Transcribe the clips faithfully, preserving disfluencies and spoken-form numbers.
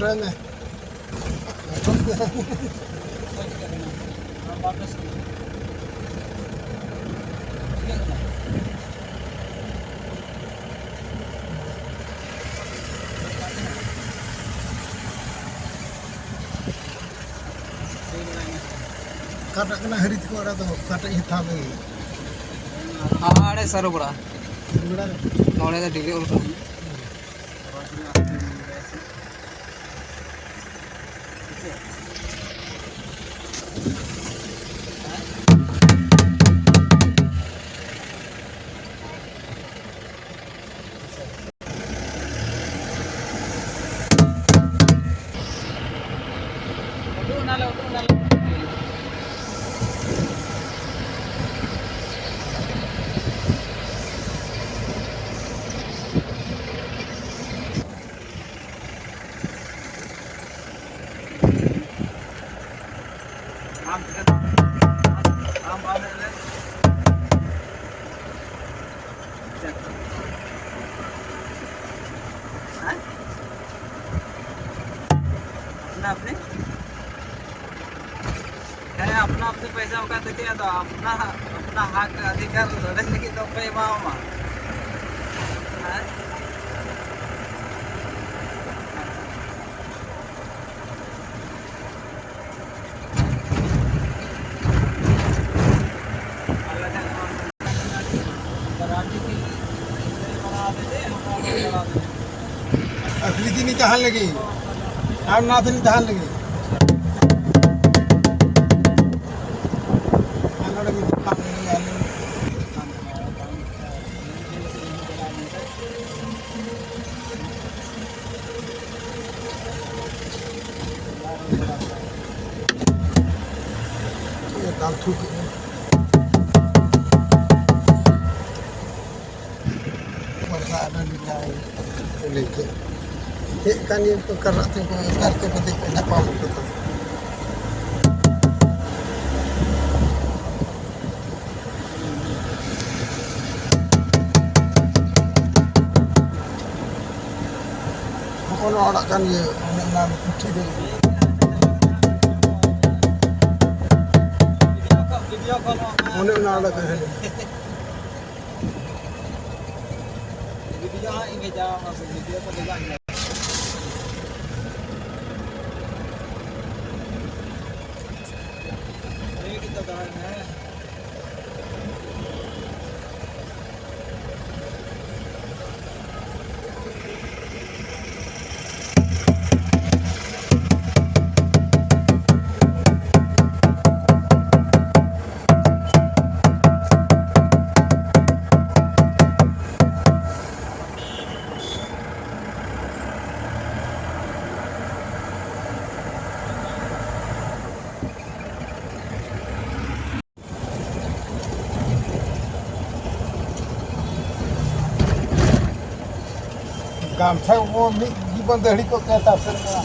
ᱞᱟᱹᱭ ᱢᱮ᱾ ᱚᱠᱟᱴᱟᱜ ᱠᱟᱱᱟ ᱦᱟᱹᱨᱤ ᱛᱟᱠᱚ ᱚᱲᱟᱜ ᱫᱚ? ᱚᱠᱟᱴᱟᱜ ᱤᱧ ᱦᱟᱛᱟᱣ ᱞᱟᱹᱜᱤᱫ? ᱟᱲᱮ ᱥᱟᱨᱚ ᱵᱚᱲᱟ᱾ ᱱᱚᱰᱮ ᱫᱚ ᱰᱤᱜᱽᱨᱤ ᱚᱞ ᱠᱟᱱᱟ᱾ ᱟᱢ ᱪᱤᱠᱟᱹ ᱟᱢ ᱵᱟᱢ ᱦᱮᱡ ᱞᱮᱱ? ᱦᱮᱸ? अपना अपने? ᱦᱮᱸ, अपना अपने पैसा ᱚᱠᱟ ᱛᱮᱜᱮ, ᱟᱫᱚ अपना अपना ᱦᱟᱠ ᱚᱫᱷᱤᱠᱟᱨ ᱞᱟᱹᱲᱦᱟᱹᱭ ᱞᱟᱹᱜᱤᱫ ᱫᱚ ᱚᱠᱚᱭ ᱮᱢᱟᱣᱟᱢᱟ? ᱦᱮᱸ? ᱟᱹᱠᱷᱨᱤᱧ ᱛᱟᱦᱮᱱ ᱞᱟᱹᱜᱤᱫ ᱟᱨ ᱚᱱᱟ ᱛᱮᱞᱤᱧ ᱛᱟᱦᱮᱱ ᱞᱟᱹᱜᱤᱫ᱾ ᱟᱨ ᱱᱚᱰᱮ ᱢᱤᱫ ᱫᱚᱠᱟᱱ ᱢᱮᱱᱟᱜᱼᱟ᱾ ᱫᱟᱞ ᱛᱷᱩᱠ᱾ ᱯᱚᱭᱥᱟ ᱟᱵᱮᱱ ᱡᱟᱦᱟᱸᱭ ᱠᱚ ᱞᱟᱹᱭ ᱠᱮᱫ, ᱦᱮᱡ ᱠᱟᱱ ᱜᱮᱭᱟ ᱠᱚ, ᱠᱟᱨᱟᱜ ᱛᱮ ᱠᱚ ᱮᱥᱠᱟᱨ ᱛᱮ ᱠᱚ ᱫᱮᱡ ᱠᱚ ᱧᱟᱯᱟᱢ ᱠᱚ ᱛᱟᱵᱚᱱ᱾ ᱦᱚᱸᱜᱼᱚ ᱱᱚᱣᱟ ᱚᱲᱟᱜ ᱠᱟᱱ ᱜᱮᱭᱟ, ᱚᱱᱮ ᱚᱱᱟ ᱫᱚ ᱯᱩᱴᱷᱤ ᱫᱚ ᱚᱱᱮ ᱚᱱᱟ ᱚᱸᱰᱮ ᱠᱚ ᱦᱮᱡ ᱞᱮᱱᱟ᱾ ᱜᱟᱢᱪᱷᱟ ᱠᱚ ᱢᱤᱫ ᱜᱮᱵᱚᱱ ᱫᱟᱹᱦᱲᱤ ᱠᱚᱜ ᱠᱮᱭᱟ, ᱛᱟᱨ ᱥᱮᱫ ᱢᱟ᱾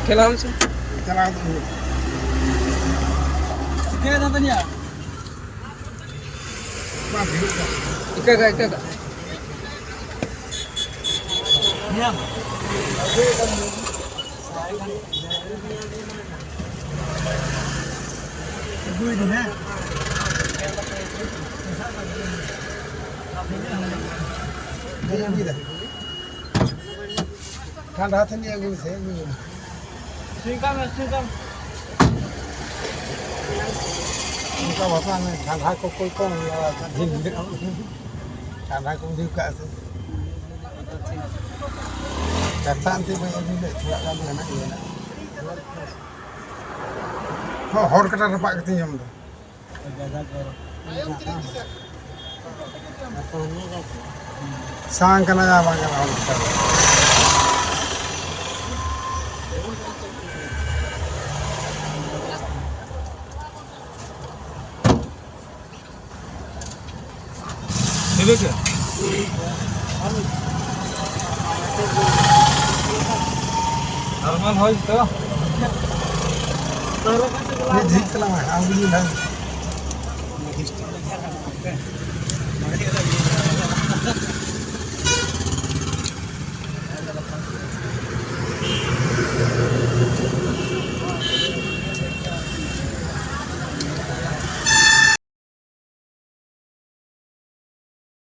ᱪᱟᱞᱟᱣ ᱢᱮᱥᱮ᱾ ᱪᱟᱞᱟᱣ ᱫᱚ ᱦᱩᱭᱩᱜ᱾ ᱪᱤᱠᱟᱹᱭ ᱫᱟ ᱛᱟᱹᱱᱤᱭᱟ? ᱵᱟᱝ ᱦᱩᱭᱩᱜ ᱠᱟᱱᱟ᱾ ᱤᱠᱟᱹ ᱠᱟ, ᱤᱠᱟᱹ ᱠᱟ᱾ ᱧᱟᱢ᱾ ᱟᱹᱜᱩᱭ ᱫᱟᱹᱧ, ᱦᱮᱸ᱾ ᱵᱟᱹᱧ ᱟᱹᱜᱩᱭᱮᱫᱟ᱾ ᱴᱷᱟᱱᱰᱟ ᱛᱮ ᱱᱤᱭᱟᱹ ᱟᱹᱜᱩᱭ ᱢᱮᱥᱮ, ᱤᱧ ᱟᱹᱜᱩᱭᱟ᱾ ᱴᱷᱤᱠᱟ ᱢᱮ, ᱴᱷᱤᱠᱟ ᱢᱮ᱾ ᱚᱱᱠᱟ ᱵᱟᱯᱞᱟ ᱢᱮ, ᱴᱷᱟᱱᱰᱟ ᱠᱚ ᱚᱠᱚᱭ ᱠᱚ ᱴᱷᱟᱱᱰᱟ ᱠᱚ ᱵᱩᱡᱷᱟᱹᱣ ᱠᱟᱜᱼᱟ ᱥᱮ? ᱠᱟᱛᱷᱟ ᱮᱱᱛᱮ ᱵᱟᱹᱧ ᱟᱹᱜᱩ ᱞᱮᱫ, ᱛᱷᱚᱲᱟ ᱜᱟᱱ ᱫᱚ ᱦᱮᱱᱟᱜ ᱜᱮᱭᱟ᱾ ᱦᱚᱸ, ᱦᱚᱲ ᱠᱟᱴᱟ ᱨᱟᱯᱟᱜ ᱠᱟᱛᱮᱧ ᱡᱚᱢ ᱮᱫᱟ᱾ ᱥᱟᱝ ᱠᱟᱱᱟ ᱭᱟ ᱵᱟᱝ ᱠᱟᱱᱟ ᱦᱚᱲ ᱠᱟᱴᱟ᱾ ᱴᱷᱤᱠ ᱟᱪᱷᱮ? ᱱᱚᱨᱢᱟᱞ ᱦᱚᱭ ᱛᱚ? ᱢᱤᱫ ᱡᱷᱤᱡ ᱛᱟᱞᱟᱝ ᱢᱮ, ᱟᱢ ᱜᱮ ᱢᱤᱫ ᱫᱷᱟᱣ᱾